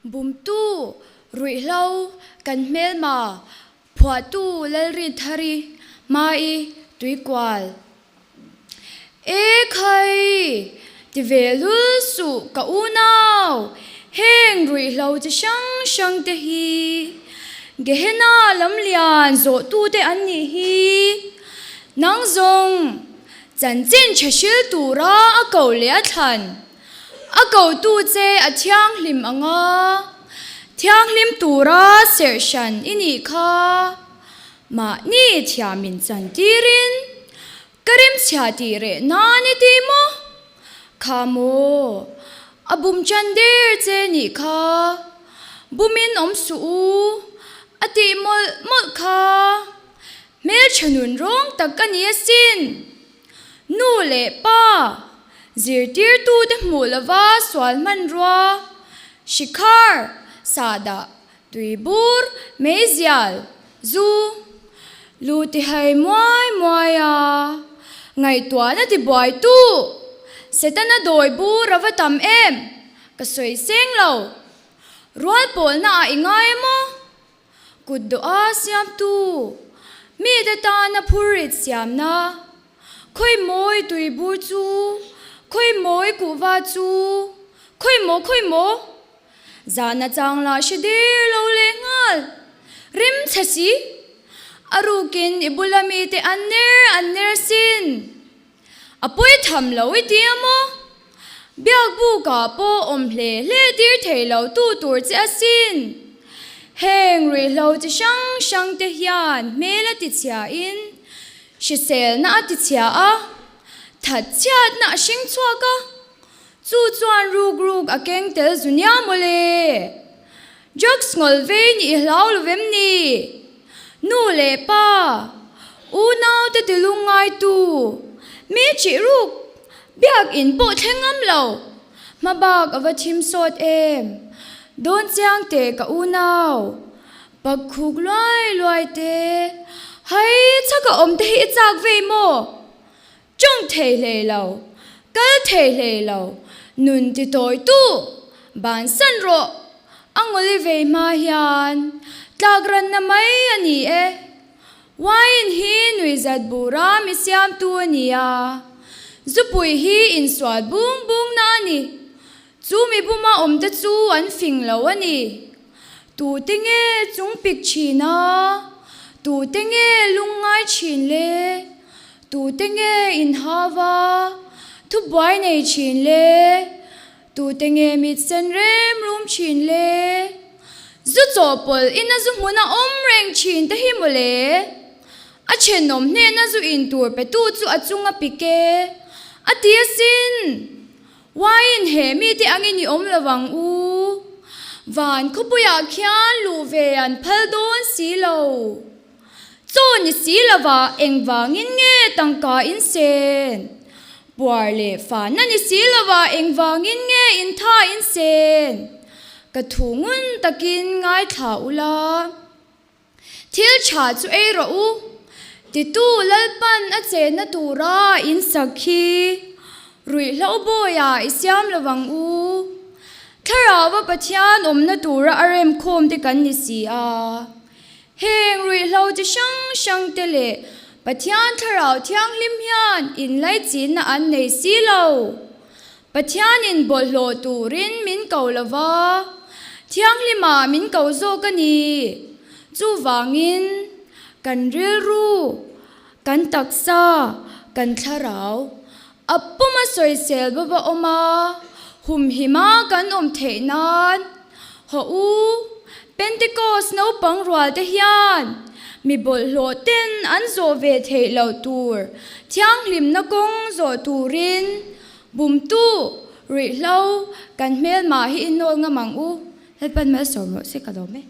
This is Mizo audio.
Bumtu, ruihhlo, kan hmelma, phuahtu Lalrinthari, Hmai, Tuikual. E khai! Ti ve lul suh ka unau, heng ruihhlo chi hrang hrang te hi Gehenna lamlian zawhtute an nih hi. Nang zawng, chanchin tha hril tura a ko leh a thlan. A kotu che a thianghlim ang a, thianghlim tura serh hran i nih kha. Mahni thiamin chantirin ka remchhia tih reh nan i ti maw? Kha maw? A bum chan der che nih kha. Bumin awm suh u, a tih mawlh mawlh kha. Hmeltha nun rawng tak a ni asin. Nu leh pa, zirtirtute hmuh lova sual hmanrua, hrikhar, sahdah, tuibur, meizial, zu, lu tihai muai muai a, ngaihtuahna tibuaitu, Setana dawi bur a va tam em? Ka sawi seng lo. Rual pawlna ah i ngai emaw? Kut dawha siamtu, mite tana phurrit siamna, khawi mawi tuibur chu, khawi mawi kuhva chu, khawi maw khawi maw? Zahna chang lah hre der lo leh nghal. Rim chhe si! A rukin i bula mite an ner an ner sin. A pawi tham lo i ti a maw? Biak bukah pawh awm hle hle tir thei lo tu tur che asin. Heng ruihhlo chi hrang hrang te hian hmel a ti chhia in hriselna a ti chhia a, that chhiatna a hring chhuak a, chu chuan ruk ruk a keng tel zu nia mawle. Drugs ngawl vei nih i hlau lo vem ni? Nu leh pa, unau te ti lungngaitu, mi chih ruk, biakinn pawh thleng ngam lo, hma bak a va thim sawt em? Dawn chiang teh ka unau, pak khuk luai luai te, hai chhaka awm te hi i chak vei maw? Tawng thei hlei lo, kal thei hlei lo, nun ti tawi tu, bansan rawh, a ngawli vei hma hian tlak ranna mai a ni e. Wine hi nuihzat bura mi siamtu a ni a, zupui hi insual bung bungna a ni. Chu mi buma awmte chu an fing lo a ni. Tute nge chung pik thin a? Tute nge lungngai thin le? Tute nge inhau a, thubuai nei thin le? Tute nge mit sen rem rum thin le? Zu chawhpawlh ina zu hmun a awm reng thin te hi mawle. A thenawm hnena zu in tur petu chu a chung a pik e, a ti asin. Wine he mite angin i awm lo ang u. Van khawpuiah khian luh ve an phal dawn si lo. Chaw ni si lovah engvangin nge tangka in sen? Puar leh fahna ni si lovah engvangin nge intha in sen? Ka thu ngun takin ngaithla ula. Thil tha chu ei rawh u, titu Lalpan a chenna tura in sak hi ruihhlo bawiah i siam lo vang u. Thlarauva Pathian awmna tura a remkhawm te kan ni si a. Heng ruihhlo chi hrang hrang te leh Pathian Thlarau Thianghlim hian inlaichinna an nei si lo. Pathianin bawlhhlawh turin min ko lo va, thianghlimah min ko zawk a ni. Chuvangin, kan rilru, kan taksa, kan thlarau, a puma sawisel bawva awm a, humhima kan awm theih nan, hawh u, Pentecost naupang rualte hian mi bawlhhlawh ten an zawh ve theih loh tur thianghlimna kawng zawh turin Bumtu, ruihhlo, kan hmelmah hi i nawl ngam ang u. Lalpan malsawm rawh se ka lawm e.